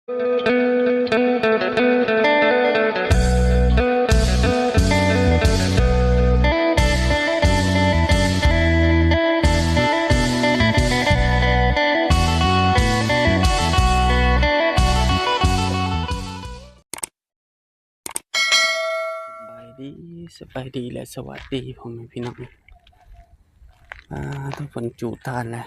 ສະບາຍດີ ສະບາຍດີ ແລະ ສະຫວັດດີ ພໍ່ແມ່ພີ່ນ້ອງ. ອ່າ ທຸກຄົນຈູດຖ່ານແລ້ວ.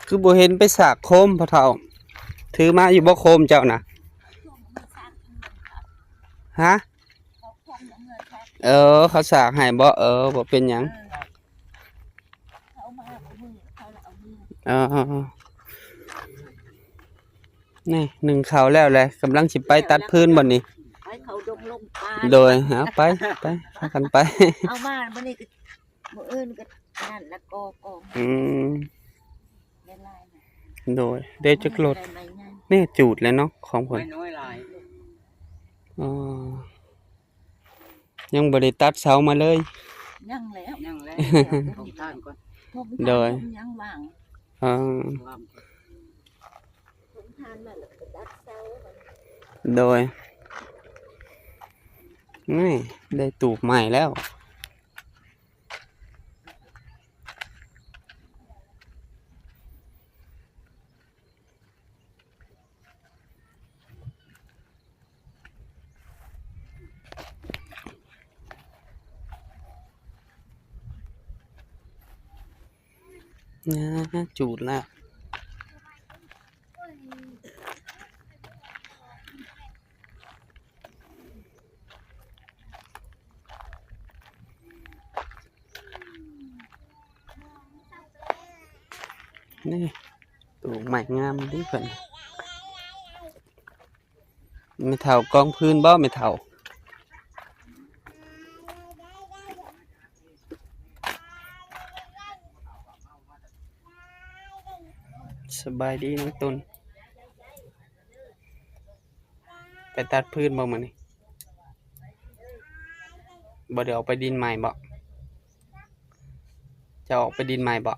ຄືບໍ່ເຫັນໄປສາກໂຄມພໍ່ເຖົ້າ? ຖືມາຢູ່ບໍ່ໂຄມເຈົ້ານະ? ຮະ? ເອີ ເຂົາສາກໃຫ້ບໍ່? ເອີ ບໍ່ເປັນຫຍັງ. ເອີ ນີ້ ໜຶ້ງເຂົ້າແລ້ວແຫຼະ ກຳລັງຊິໄປຕັດຟືນບັດນີ້. ໄປເຂົ້າດົງລົງປ່າ. ໂດຍ ເອົາໄປ ໄປ ພາກັນໄປ. ເອົາມາມື້ນີ້ກໍ ມື້ອື່ນກໍນັ້ນລະ ກໍ ກໍ ອືມ ຫຼາຍໆນະ. ໂດຍ ເດ້ຈັກລົດ ໄມ້ໃຫຍ່ ແນ່ ຈູດແລ້ວເນາະ ຂອງເພິ່ນ ໄມ້ນ້ອຍຫຼາຍ. ອໍ ຍັງບໍ່ໄດ້ຕັດເສົາມາເລີຍ. ຍັງແລ້ວ ຍັງແລ້ວ ຂອງທ່ານກ່ອນ. ໂດຍ ຍັງວ່າງ. ອໍ ໂດຍ ນີ້ ໄດ້ຕູບໃໝ່ແລ້ວ. ອ່າ ຈູດລະ. ນີ້ ປູກໄມ້ງາມດີເພິ່ນ. ແມ່ເຖົ້າກອງຟືນບໍ່ແມ່ເຖົ້າ? ສະບາຍດີນ້ອງຕຸນ. ໄປຕັດຟືນບໍ່ມື້ນີ້? ບໍ່ໄດ້ອອກໄປດິນໃໝ່ບໍ່? ຈະອອກໄປດິນໃໝ່ບໍ່?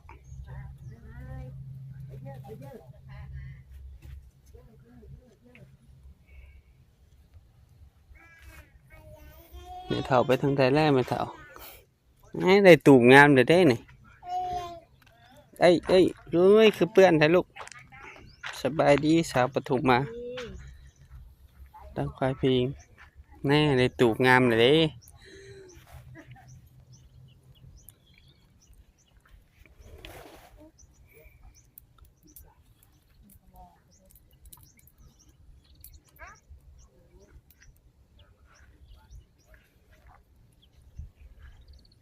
ແມ່ເຖົ້າໄປທາງໃດແລ້ວແມ່ເຖົ້າ? ເອີຍ ໄດ້ຕູບງາມແລ້ວເດ້ນີ້. ເອີຍ ເອີຍ ເອີຍ ຄືເປື້ອນແທ້ລູກ. ສະບາຍດີສາວປະທຸມມາ ຕັ້ງຄວາຍພິງ. ແນ່ ໄດ້ຕູບງາມແລ້ວເດ້.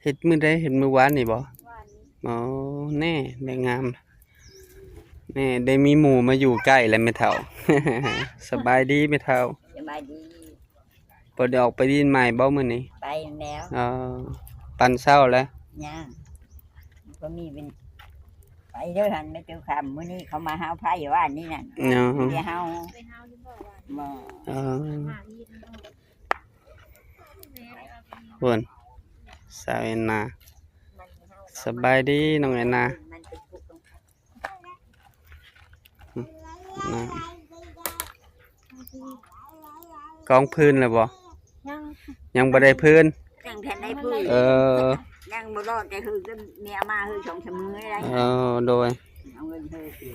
ເຮັດມື້ໃດ? ເຮັດມື້ວານນີ້ບໍ່? ວານນີ້. ອໍ ແນ່ ໄດ້ງາມ ແນ່ ໄດ້ມີໝູ່ມາຢູ່ໃກ້ແລ້ວແມ່ເຖົ້າ. ສະບາຍດີແມ່ເຖົ້າ. ສະບາຍດີ. ບໍ່ໄດ້ອອກໄປດິນໃໝ່ບໍ່ມື້ນີ້? ໄປແລ້ວ. ອໍ ປັນເຊົ້າແລ້ວ? ຍັງ ບໍ່ມີເປັນ ໄປເດີຫັ້ນແມ່ຕູ້ຄຳ. ມື້ນີ້ເຂົາມາຫາວໄຟວານນີ້ນັ້ນ. ເນາະ ໄປຫາວ ບໍ່. ອໍ ພຸ້ນ ສາວແອນນາ. ສະບາຍດີນ້ອງແອນນາ. ກອງຟືນແລ້ວບໍ່? ຍັງ ຍັງບໍ່ໄດ້ຟືນ. ຍັງທັນໄດ້ຟືນ. ເອີ ຍັງບໍ່ລອດ ແຕ່ຄືເມຍເອົາມາຄືສອງສາມມື້ໄດ້. ເອີ ໂດຍ ເອົາເງິນເຮົາຊື້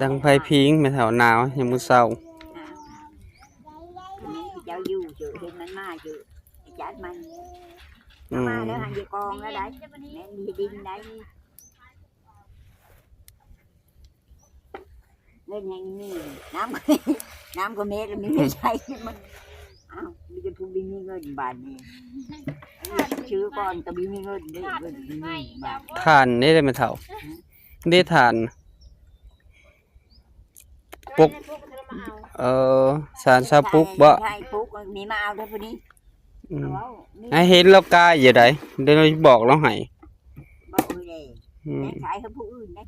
ດັງໄຟພິງແມ່ເຖົ້າໜາວ ຍາມມື້ເຊົ້າ. ເຈົ້າຢູ່ເຈີ ເຫັນມັນມາເຈີ ຈັດມັນ. ອືມ ມາແລ້ວຫັ້ນຢູ່ກອງແລ້ວໄດ໋ ແມ່ນມີດິນໄດ໋. ເງິນຍັງມີ ນ້ຳ ນ້ຳກໍເມັດ ແລ້ວມີເງິນໃຊ້ມັນ. ອ້າວ ມີແຕ່ຜູ້ບໍ່ມີເງິນບາດນີ້ ຊື້ກ່ອນກໍບໍ່ມີເງິນເດ້. ເງິນມີບາດ ຖ່ານເດ້ແມ່ເຖົ້າ? ເດ້ຖ່ານ ປຸກ ເອີ ສານຊາວປຸກບໍ່? ໃຊ່ ປຸກ ມີມາເອົາເດີຜູ້ນີ້. ອືມ ໃຫ້ເຫັນລາວກາຍຢູ່ໃດ໋ ດຽວບອກລາວໃຫ້. ບໍ່ເອີຍເດ້ ອືມ ແມ່ນຂາຍໃຫ້ຜູ້ອື່ນເດ້.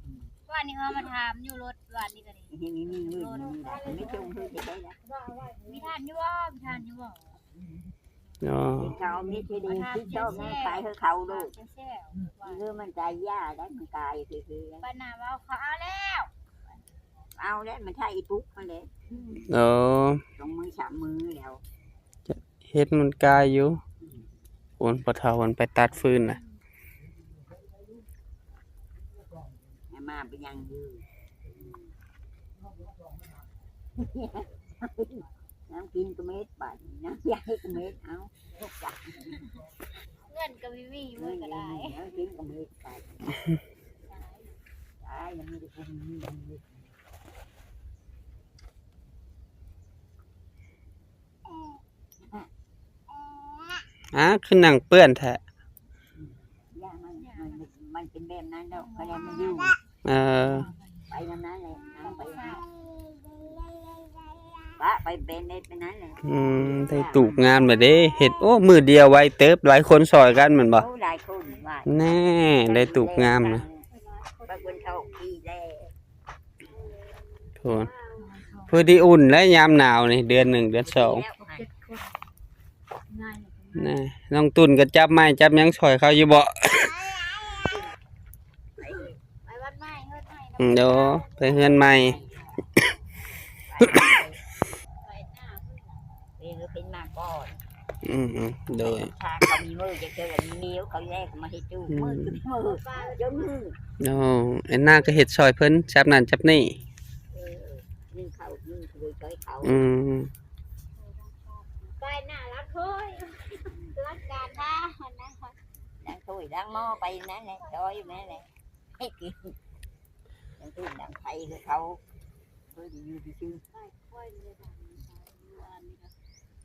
ວານນີ້ເຮົາມາຖາມຢູ່ລົດ ວານນີ້ກໍດີ ເຫັນມີເງິນມີຫຼາຍ ໄປສົ່ງເພິ່ນໄດ້ລະ. ມີທ່ານຢູ່ບໍ່? ມີທ່ານຢູ່ບໍ່? ອໍ ເຂົາມີທີ່ດີທີ່ຊອບໃຫ້ຂາຍໃຫ້ເຂົາໂລດ. ແຊວໆ ວ່າ ເອີ ມັນກາຍຢາໄດ້ ມັນກາຍຊື່ໆ. ປານໜ້າເວົ້າເຂົາເອົາແລ້ວ ເອົາແລ້ວ ມາຖ່າຍອີ່ປຸກຫັ້ນແຫຼະ. ເອີ ສອງມື້ສາມມື້ແລ້ວ ເຮັດມັນກາຍຢູ່. ອືມ ໂອນ ພໍ່ເຖົ້າເພິ່ນໄປຕັດຟືນນະ. ແມ່ມາໄປຍັງຢູ່ ນ້ຳກິນກໍເມັດ ບາດນີ້ນ້ຳຢາກໍເມັດ. ເອົາ ເງິນກໍບໍ່ມີ ເງິນກໍໄດ້ ນ້ຳກິນກໍເມັດ ບາດນີ້ຕາຍ ຍັງມີແຕ່ຜູ້ມີເງິນ. ອາ ຄືນັ່ງເປື້ອນແທ້. ຢ່າ ມັນ ມັນ ມັນເປັນແບບນັ້ນດອກ ເຂົາເຈົ້າມັນຢູ່. ເອີ ໄປນຳນັ້ນແຫຼະ ນາງໄປນຳ ປະໄປເປັນໄດ້ ເປັນນັ້ນແຫຼະ. ອືມ ໄດ້ຕູບງາມແລ້ວເດ້ ເຮັດ ໂອ້ ມື້ດຽວໄວເຕີບ ຫຼາຍຄົນຊ່ອຍກັນແມ່ນບໍ່? ໂອ້ ຫຼາຍຄົນວ່າ ແນ່ ໄດ້ຕູບງາມນະ ບາງຄົນເຂົ້າປີແລ້ວ. ໂອ້ ພໍດີອຸ່ນແລ້ວຍາມໜາວນີ້ ເດືອນໜຶ່ງເດືອນສອງ. ແນ່ ນ້ອງຕຸ່ນກໍຈັບໄມ້ຈັບຫຍັງຊ່ອຍເຂົາຢູ່ບໍ່? ໄປວັດໃໝ່ ເຮືອນໃໝ່ ອືມ ໂດ ໄປເຮືອນໃໝ່ ເອີ ເພິ່ນມາກ່ອນ. ອືມໆ ໂດຍ ຖ້າເຂົາມີມືຈັກເທື່ອ ມີເມວເຂົາແລກມາເຮັດຢູ່. ອືມ ມືຄືມື ຈົນມື. ໂອ້ ແອນນາກໍເຮັດຊ່ອຍເພິ່ນ ຈັບນັ້ນຈັບນີ້. ເອີ ໜຶ້ງເຂົ້າ ໜຶ້ງຖ້ວຍຊ່ອຍເຂົາ. ອືມ ໄປໜ້າລັກຖ້ວຍ ລັກການທານນະ ລ້າງຖ້ວຍລ້າງໝໍ້ໄປນັ້ນແຫຼະ ຊ່ອຍແມ່ແຫຼະ ໃຫ້ກິນ ຍັງຖືກດັງໄຟຄືເຂົາ ເພິ່ນຢູ່ຊື່ໆ.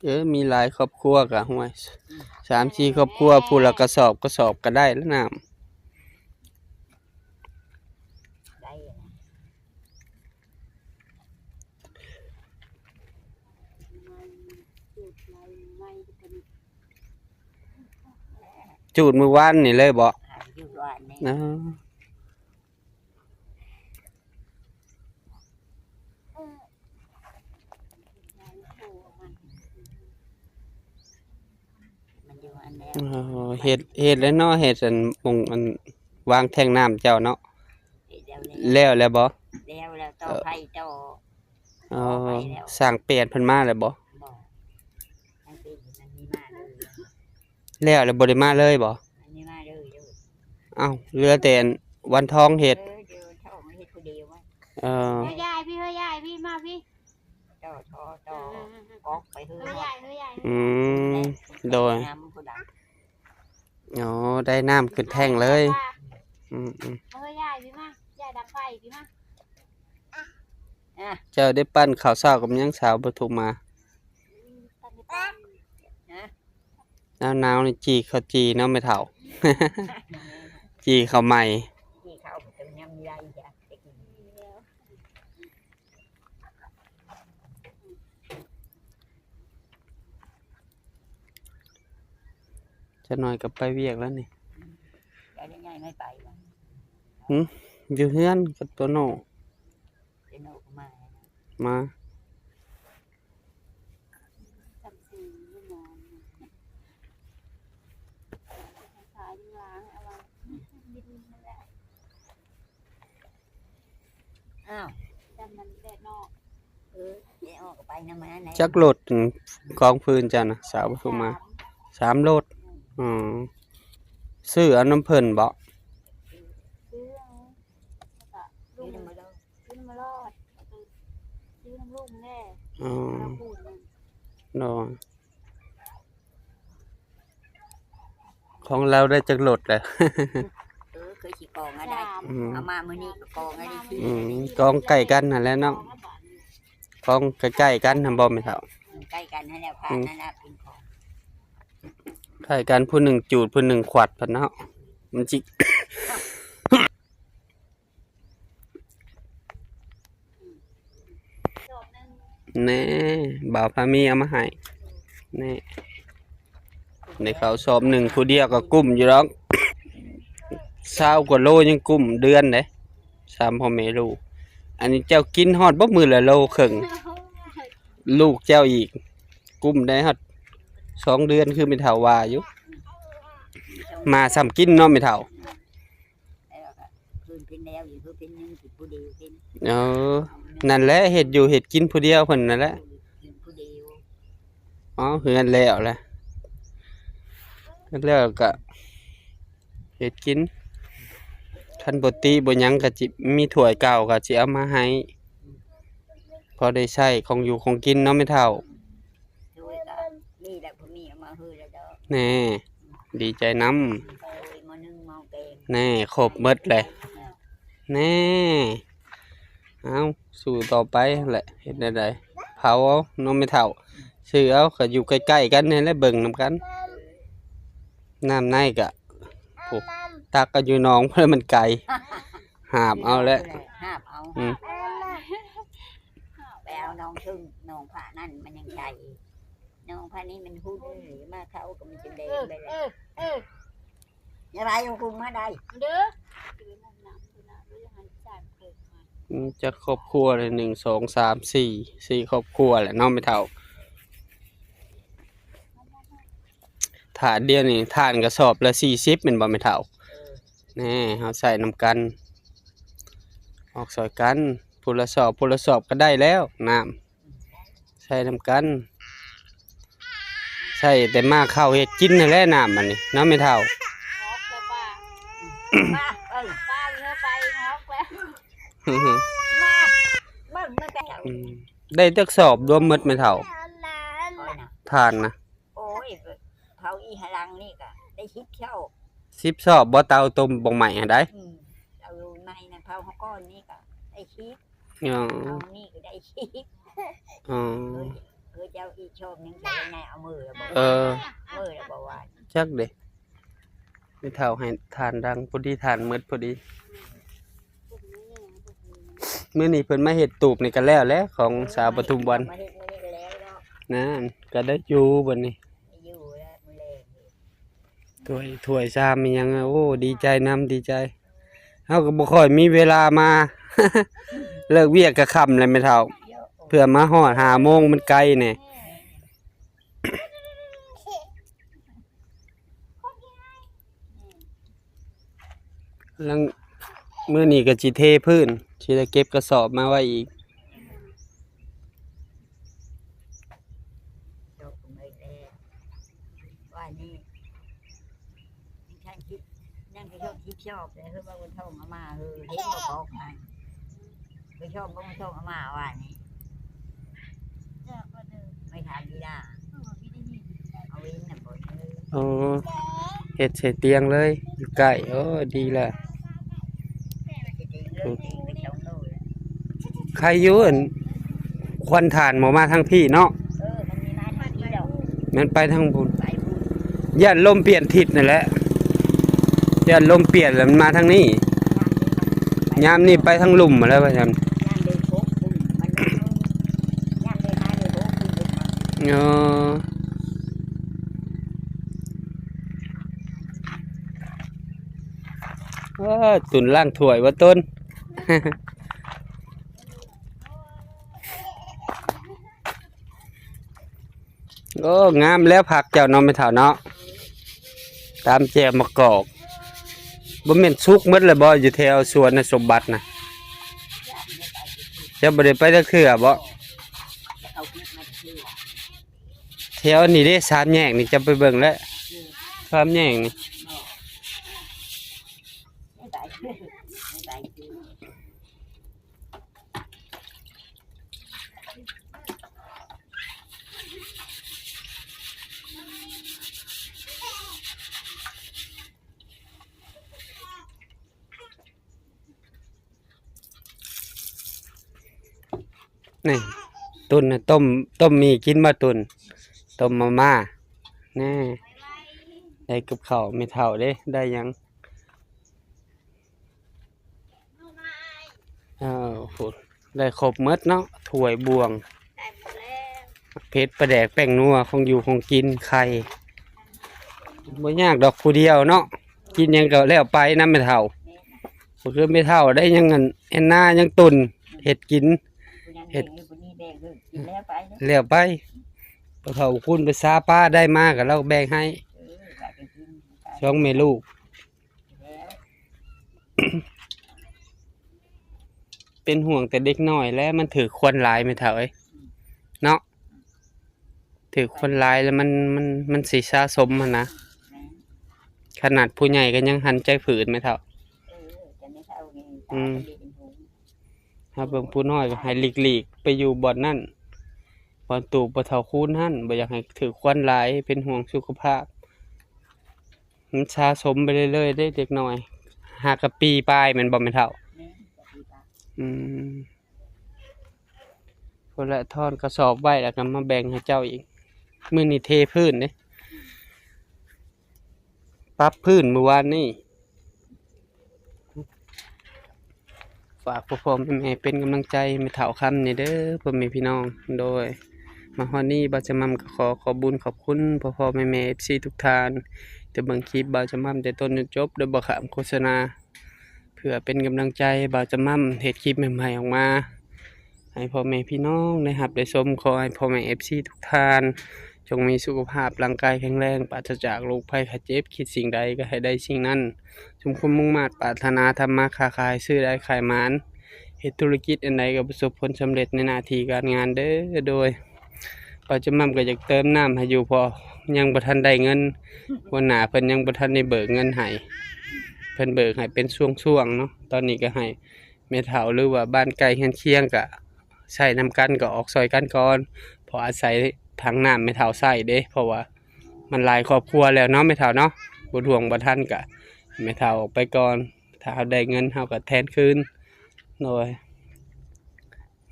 ເອີ ມີຫຼາຍຄອບຄົວກະ ຫ້ວຍ ອືມ ສາມສີ່ຄອບຄົວ ຜູ້ລະກະສອບກະສອບກະໄດ້ລະນ້ຳ ໄດ້ນະ. ຈູດມື້ວານນີ້ເລີຍບໍ່? ຈູດວານນີ້ ເອີ. ມັນຢູ່ອັນແລ້ວ ເອີ ເຮັດ ເຮັດແລ້ວເນາະ ເຮັດອັນ ໝ່ອງອັນ ວາງແທງນ້ຳເຈົ້າເນາະ. ເຮັດແລ້ວ ແລ້ວແລ້ວບໍ່? ແລ້ວ ແລ້ວຕໍ່ ເອີ ໄຟຕໍ່ ອໍ ສ້າງແປນເພິ່ນມາແລ້ວບໍ່? ບໍ່ ຊ່າງແປນມັນມີມາເລີຍ ແລ້ວ ແລ້ວບໍ່ໄດ້ມາເລີຍບໍ່? ມັນມີມາເລີຍ ເລີຍ. ອ້າວ ເຫຼືອແຕ່ວັນທອງເຮັດ ເອີ ເດີນທອງເຮັດຜູ້ດຽວ. ເອີ ເຮີຍ ຍາຍ ພີ່ ເຮີຍ ຍາຍ ພີ່ ມາ ພີ່. ຕໍ່ ຕໍ່ ຕໍ່ ອືມ ອອກໄປເຮືອນ ເຮີຍ ຍາຍ ເຮີຍ ຍາຍ. ອືມ ໂດຍ ນ້ຳຜູ້ໃດ ອໍ ໄດ້ນ້ຳຂຶ້ນແທ້ງເລີຍ. ອືມໆ ເຮີຍ ຍາຍ ພີ່ ມາ ຍາຍດັງໄຟ ພີ່ ມາ. ອ່ະ ເຈົ້າໄດ້ປັ້ນເຂົ້າເຊົ້າກັບຫຍັງ ສາວປະທຸມມາ? ອືມ ປັ້ນ ປັ້ນ ຮະ? ໜາວໆນີ້ ຈີ່ເຂົ້າຈີ່ເນາະແມ່ເຖົ້າ ຈີ່ເຂົ້າໃໝ່ ຈີ່ເຂົ້າ ເປັນຍຳໃຫຍ່ ຢາກໄດ້ກິນ. ຈັກໜ້ອຍກໍໄປວຽກແລ້ວນີ້. ອືມ ຈະໄດ້ຍ້າຍໄມ້ໄປບໍ່? ຫື? ຢູ່ເຮືອນກັບໂຕໂນ້. ໂຕໂນ້ກໍມາແລ້ວນະ? ມາ. ອ້າວ ແຕ່ມັນແດດນອກ ເອີ ແດດອອກກໍໄປນຳມັນແຫຼະ. ຈັກລົດ ກອງຟືນເຈົ້ານະ ສາວປະທຸມມາ? ສາມ ສາມລົດ. ອືມ ຊື້ເອົານຳເພິ່ນບໍ? ຊື້ເອົາ ແລ້ວກະລຸງ ຊື້ນຳມາລອດ ຊື້ນຳລຸງແດ່. ອໍ ລາວຂູດນະ ໂດຍ. ຂອງລາວໄດ້ຈັກລົດແລ້ວ? ເອີ ຄືຊິກອງກໍໄດ້ ສາມ ອືມ ເອົາມາມື້ນີ້ກໍກອງກໍໄດ້. ອືມ ກອງໃກ້ກັນຫັ້ນແຫຼະເນາະ ກອງໃກ້ໆກັນຫັ້ນບໍ່ແມ່ເຖົ້າ? ອືມ ໃກ້ກັນຫັ້ນແຫຼະ ພະ ອືມ ນັ້ນລະເປັນຂອງ ໃກ້ກັນ ຜູ້ໜຶ່ງຈູດ ຜູ້ໜຶ່ງຂວັດ ພັດເນາະ ມັນຊິ ແນ່ ບ່າວພາມີເອົາມາໃຫ້ ແນ່ ໄດ້ເຂົ້າສອບໜຶ່ງ ຜູ້ດຽວກໍກຸ້ມຢູ່ດອກ ຊາວກວ່າໂລຍັງກຸ້ມເດືອນເດ້ ສາມພໍ່ແມ່ລູກ. ອັນນີ້ເຈົ້າກິນຮອດບໍ່ມື້ລະໂລເຄິ່ງ ລູກເຈົ້າອີກ ກຸ້ມໄດ້ຮອດສອງເດືອນ ຄືແມ່ເຖົ້າວ່າຢູ່ ໝາຊ້ຳກິນເນາະແມ່ເຖົ້າ. ແລ້ວກໍເພິ່ນເປັນແລ້ວຢູ່ ເພິ່ນເປັນຍັງກິນຜູ້ດຽວເປັນ ເອີ. ນັ້ນແຫຼະ ເຮັດຢູ່ເຮັດກິນຜູ້ດຽວເພິ່ນນັ້ນແຫຼະ. ເອົາ ເຮືອນແລ້ວແຫຼະ ເຮືອນແລ້ວກະເຮັດກິນ ຄັນບໍ່ຕິບໍ່ຫຍັງກະຊິມີຖ້ວຍເກົ່າກະຊິເອົາມາໃຫ້ ພໍໄດ້ໃຊ້ຂອງຢູ່ຂອງກິນເນາະແມ່ເຖົ້າ. ໂດຍ ກະມີແລ້ວ ຜູ້ມີເອົາມາເຮີແລ້ວດອກ. ແນ່ ດີໃຈນຳ. ໂດຍ ໝໍ້ໜຶ່ງໝໍ້ແກງ. ແນ່ ຄົບໝົດແຫຼະ. ແນ່ ເອົາ ສູ້ຕໍ່ໄປຫັ້ນແຫຼະ ເຮັດແນວໃດ ເຜົາເອົາເນາະແມ່ເຖົ້າ. ຊື້ເອົາ ກະຢູ່ໃກ້ໆກັນນີ້ແຫຼະ ເບິ່ງນຳກັນ. ນ້ຳໃນກະ ໂອ້ ຕັກເອົາຢູ່ໜອງ ເພາະມັນໄກ ຫາບເອົາແຫຼະ ຫາບເອົາ. ອືມ ໄປເອົາໜອງເທິງ ໜອງພະນັ້ນມັນຍັງໄກ ໜອງພະນີ້ມັນຫຸ່ນ ມາເຂົ້າກໍມັນຈະແດງໄປແລ້ວ. ຢ່າໄປເອົາຄຸມມາໄດ້ເດີ. ອືມ ຈັກຄອບຄົວແຫຼະ ໜຶ່ງ ສອງ ສາມ ສີ່ ສີ່ຄອບຄົວແຫຼະເນາະແມ່ເຖົ້າ. ຖ້າດຽວນີ້ຖ່ານກະສອບລະສີ່ສິບແມ່ນບໍ່ແມ່ເຖົ້າ? ແນ່ ເຮົາໃຊ້ນຳກັນ ອອກຊ່ອຍກັນ ຜູ້ລະສອບ ຜູ້ລະສອບກະໄດ້ແລ້ວ ນ້ຳ ໃຊ້ນຳກັນ ໃຊ້ແຕ່ໝາກເຂົ້າເຮັດກິນຫັ້ນແຫຼະ ນ້ຳອັນນີ້ເນາະແມ່ເຖົ້າ. ອືມ ໄດ້ຈັກສອບລວມໝົດແມ່ເຖົ້າ ຖ່ານນະ? ໂອ້ຍ ເຜົາອີ່ຫະຫຼັງນີ້ກະໄດ້ສິບຊອບ. ສິບຊອບບໍ່? ເຕົາຕົ້ມບັກໄມ້ຫັ້ນໃດ? ອືມ ເຕົາໃໝ່ນະ ເຜົາຮອດກ້ອນນີ້ກະໄດ້ສິບ. ອໍ ເອົານີ້ກະໄດ້ສິບ. ອໍ ເອີ ເຈົ້າອີກຊອບໜຶ່ງ ເຈົ້າໄດ້ເອົາມື້ລະບໍ່? ເອີ ມື້ລະບໍ່ວ່າ ຈັກເດ. ແມ່ເຖົ້າໃຫ້ຖ່ານດັງ ພໍດີຖ່ານໝົດພໍດີ. ມື້ນີ້ເພິ່ນມາເຮັດຕູບນີ້ກະແລ້ວແຫຼະ ຂອງສາວປະທຸມວັນ. ມາເຮັດມື້ນີ້ກະແລ້ວເນາະ. ນັ້ນ ກະໄດ້ຢູ່ບັດນີ້ ໄດ້ຢູ່ແລ້ວມື້ແລງນີ້. ຖ້ວຍ ຖ້ວຍຊາມອີ່ຫຍັງ ໂອ້ ດີໃຈນຳ ດີໃຈ. ເຮົາກະບໍ່ຄ່ອຍມີເວລາມາ ເລີກວຽກກະຄ່ຳແລ້ວແມ່ເຖົ້າ ເພື່ອມາຮອດຫ້າໂມງ ມັນໄກແນ່. ຫຼັງມື້ນີ້ກະຊິເທພື້ນ ຊິໄດ້ເກັບກະສອບມາໄວ້ອີກ. ວ່ານີ້ ຍັງທັນຄິດ ຍັງໄປຊອກ ຊອກເລີຍ ຄືວ່າບໍ່ໂທມາ ເອີ ເຫັນບໍ່ບອກໃຫ້ ໄປຊອກບໍ່ໂທມາວ່ານີ້ ໄປຖາມດີລາ ເອົາເຫັນນຳບໍ່ເອີ. ອໍ ເຮັດໃສ່ຕຽງເລີຍ ຢູ່ໃກ້. ໂອ້ ດີແລ້ວ. ໄຄຢູ່ ອັນ ຄວັນຖ່ານບໍ່ມາທາງພີ້ເນາະ. ເອີ ມັນມີມາທາງພີ້ດອກ ມັນໄປທາງພຸ້ນ. ໄປພຸ້ນ ຢ້ານລົມປ່ຽນທິດນັ້ນແຫຼະ ຢ້ານລົມປ່ຽນແລ້ວມັນມາທາງນີ້. ຍາມນີ້ໄປທາງລຸ່ມຫັ້ນແຫຼະວ່າຊັ້ນ. ຍາມເດືອນຫົກພຸ້ນ ມັນ ຍາມເດືອນຫ້າເດືອນຫົກພຸ້ນ. ອໍ ເອີ ຕຸນລ້າງຖ້ວຍບໍ່ຕຸນ? ໂອ້ ງາມແລ້ວຜັກເຈົ້າເນາະແມ່ເຖົ້າເນາະ ຕຳແຈ່ວໝາກກອກ. ບໍ່ແມ່ນສຸກໝົດແລ້ວບໍ່ ຢູ່ແຖວສວນນາສົມບັດນະ? ເຈົ້າບໍ່ໄດ້ໄປຈັກເທື່ອບໍ່? ແຖວນີ້ເດ້ ສາມແຍກນີ້ ເຈົ້າໄປເບິ່ງແລ້ວ ສາມແຍກນີ້. ນີ້ ຕຸນນະ ຕົ້ມ ຕົ້ມໝີ່ກິນບໍ່ຕຸນ? ຕົ້ມມາມ່າ ແນ່ ໄດ້ກັບເຂົ້າແມ່ເຖົ້າເດ້ ໄດ້ຫຍັງ? ເອີ ໂອ້ ໄດ້ຄົບໝົດເນາະ ຖ້ວຍ ບ່ວງ ໄດ້ໝົດແລ້ວ ເຜັດ ປາແດກ ແປ້ງນົວ ຂອງຢູ່ຂອງກິນ ໄຂ່ ບໍ່ຍາກດອກ ຜູ້ດຽວເນາະ ກິນຫຍັງກະແລ້ວໄປນຳແມ່ເຖົ້າ. ບໍ່ຄືແມ່ເຖົ້າໄດ້ຫຍັງ ອັນ ແອນນາຍັງຕຸນເຮັດກິນ ເຮັດ ແລ້ວໄປ ພໍ່ເຖົ້າຄຸນໄປຊາປາໄດ້ມາກະລາວແບ່ງໃຫ້ ສອງແມ່ລູກ. ແລ້ວ ເປັນຫ່ວງແຕ່ເດັກນ້ອຍແຫຼະ ມັນຖືກຄວັນຫຼາຍແມ່ເຖົ້າເອີຍ ເນາະ ຖືກຄວັນຫຼາຍແລ້ວມັນ ມັນ ມັນຊິສະສົມຫັ້ນນະ. ຂະໜາດຜູ້ໃຫຍ່ກໍຍັງຫັນໃຈຜືດແມ່ເຖົ້າ. ເອີ ແຕ່ແມ່ເຖົ້ານີ້ ອືມ ຕາກໍເປັນຫຸງ ຫາເບິ່ງຜູ້ນ້ອຍກໍໃຫ້ຫຼີກໆໄປຢູ່ບ່ອນນັ້ນ ບ່ອນຕູບພໍ່ເຖົ້າຄູນຫັ້ນ ບໍ່ຢາກໃຫ້ຖືກຄວັນຫຼາຍ ເປັນຫ່ວງສຸຂະພາບ. ມັນສະສົມໄປເລື້ອຍໆເດ້ເດັກນ້ອຍ ຫາກະປີປາຍແມ່ນບໍ່ແມ່ເຖົ້າ? ແມ່ນ ກະປີປາຍ. ອືມ ພຸ້ນແຫຼະ ທ້ອນກະສອບໄວ້ ແລ້ວກໍມາແບ່ງໃຫ້ເຈົ້າອີກ. ມື້ນີ້ເທພື້ນເດ້ ປັບພື້ນມື້ວານນີ້. ຝາກພໍ່ໆແມ່ໆເປັນກຳລັງໃຈໃຫ້ແມ່ເຖົ້າຄຳແດ່ເດີ ພໍ່ແມ່ພີ່ນ້ອງ. ໂດຍ ມາຮອດນີ້ບ່າວຈະໝ່ຳກໍຂໍຂອບບຸນຂອບຄຸນພໍ່ໆແມ່ໆ ເອັຟຊີ ທຸກທ່ານ ທີ່ເບິ່ງຄລິບບ່າວຈະໝ່ຳແຕ່ຕົ້ນຈົນຈົບ ໂດຍບໍ່ຂ້າມໂຄສະນາ ເພື່ອເປັນກຳລັງໃຈໃຫ້ບ່າວຈະໝ່ຳເຮັດຄລິບໃໝ່ໆອອກມາ ໃຫ້ພໍ່ແມ່ພີ່ນ້ອງໄດ້ຮັບໄດ້ຊົມ. ຂໍໃຫ້ພໍ່ແມ່ ເອັຟຊີ ທຸກທ່ານ ຈົ່ງມີສຸຂະພາບຮ່າງກາຍແຂງແຮງ ປາສະຈາກໂລກໄພໄຂ້ເຈັບ, ຄິດສິ່ງໃດກໍໃຫ້ໄດ້ສິ່ງນັ້ນ ສົມຄວາມມຸ່ງມາດປາດຖະໜາ, ທຳມາຄ້າຂາຍ ຊື້ໄດ້ຂາຍໝານ, ເຮັດທຸລະກິດອັນໃດກໍປະສົບຜົນສຳເລັດໃນໜ້າທີ່ການງານເດີ. ໂດຍ ບ່າວຈະໝ່ຳກໍຢາກເຕີມນ້ຳໃຫ້ຢູ່ ເພາະຍັງບໍ່ທັນໄດ້ເງິນ, ຫົວໜ້າເພິ່ນຍັງບໍ່ທັນໄດ້ເບີກເງິນໃຫ້, ເພິ່ນເບີກໃຫ້ເປັນຊ່ວງໆເນາະ. ຕອນນີ້ກໍໃຫ້ ແມ່ເຖົ້າ ຫຼືວ່າບ້ານໃກ້ເຮືອນຄຽງກະໃຊ້ນຳກັນ ກໍອອກຊ່ອຍກັນກ່ອນ ເພາະອາໄສຖັງນ້ຳແມ່ເຖົ້າໃຊ້ເດ້ ເພາະວ່າມັນຫຼາຍຄອບຄົວແລ້ວເນາະແມ່ເຖົ້າເນາະ. ບໍ່ຖ້ວງບໍ່ທັນກະແມ່ເຖົ້າອອກໄປກ່ອນ ຖ້າເຮົາໄດ້ເງິນເຮົາກະແທນຄືນ. ໂດຍ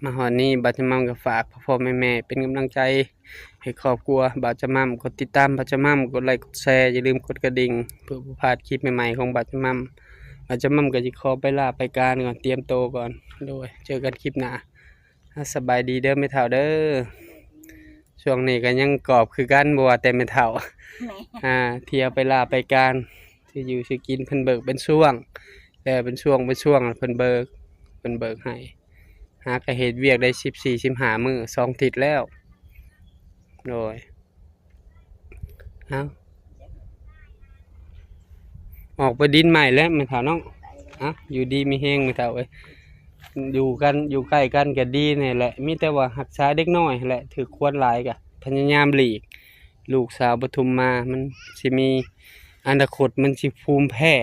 ມາຮອດນີ້ບ່າວຈະໝ່ຳກໍຝາກພໍ່ໆແມ່ໆເປັນກຳລັງໃຈ ໃຫ້ຄອບຄົວບ່າວຈະໝ່ຳ, ກົດຕິດຕາມບ່າວຈະໝ່ຳ, ກົດໄລກ໌ ກົດແຊ, ຢ່າລືມກົດກະດິ່ງ ເພື່ອບໍ່ພາດຄລິບໃໝ່ໆຂອງບ່າວຈະໝ່ຳ. ບ່າວຈະໝ່ຳກໍຊິຂໍໄປລາໄປການກ່ອນ, ຕຽມໂຕກ່ອນ. ໂດຍ ເຈີກັນຄລິບໜ້າ. ອາ ສະບາຍດີເດີແມ່ເຖົ້າເດີ. ຊ່ວງນີ້ກໍຍັງກອບຄືກັນ, ບໍ່ວ່າແຕ່ແມ່ເຖົ້າ ແມ່ນ ອາ ທີ່ເອົາໄປລາໄປການ ທີ່ຢູ່ທີ່ກິນ ເພິ່ນເບີກເປັນຊ່ວງ ແຕ່ເປັນຊ່ວງ ເປັນຊ່ວງ ເພິ່ນເບີກ ເພິ່ນເບີກໃຫ້. ຫາກໍເຮັດວຽກໄດ້ສິບສີ່ ສິບຫ້າມື້ ສອງທິດແລ້ວ. ໂດຍ ເອົາ ອອກໄປດິນໃໝ່ແລ້ວແມ່ເຖົ້າເນາະ. ເອົາ ຢູ່ດີມີແຮງແມ່ເຖົ້າເອີຍ. ຢູ່ກັນ ຢູ່ໃກ້ກັນກໍດີນີ້ແຫຼະ, ມີແຕ່ວ່າຮັກສາເດັກນ້ອຍຫັ້ນແຫຼະ ຖືກຄວັນຫຼາຍ ກໍພະຍາຍາມຫຼີກ. ລູກສາວປະທຸມມາ ມັນຊິມີອະນາຄົດ ມັນຊິພູມແພ້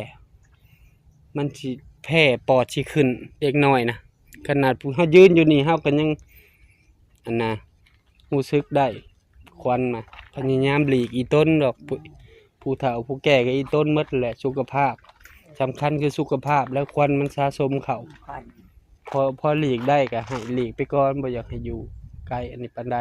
ມັນຊິແພ້ ປອດຊິຂຶ້ນ ເດັກນ້ອຍນະ. ຂະໜາດຜູ້ເຮົາຢືນຢູ່ນີ້ ເຮົາກໍຍັງ ອັນນະ ຮູ້ສຶກໄດ້ຄວັນນະ. ພະຍາຍາມຫຼີກອີ່ຕົນດອກ ຜູ້ ຜູ້ເຖົ້າຜູ້ແກ່ກໍອີ່ຕົນໝົດແຫຼະ. ສຸຂະພາບສຳຄັນຄືສຸຂະພາບ ແລ້ວຄວັນມັນສະສົມເຂົ້າ. ຄວັນ ພໍ ພໍຫຼີກໄດ້ກໍໃຫ້ຫຼີກໄປກ່ອນ, ບໍ່ຢາກໃຫ້ຢູ່ໃກ້ອັນນີ້ປານໃດ.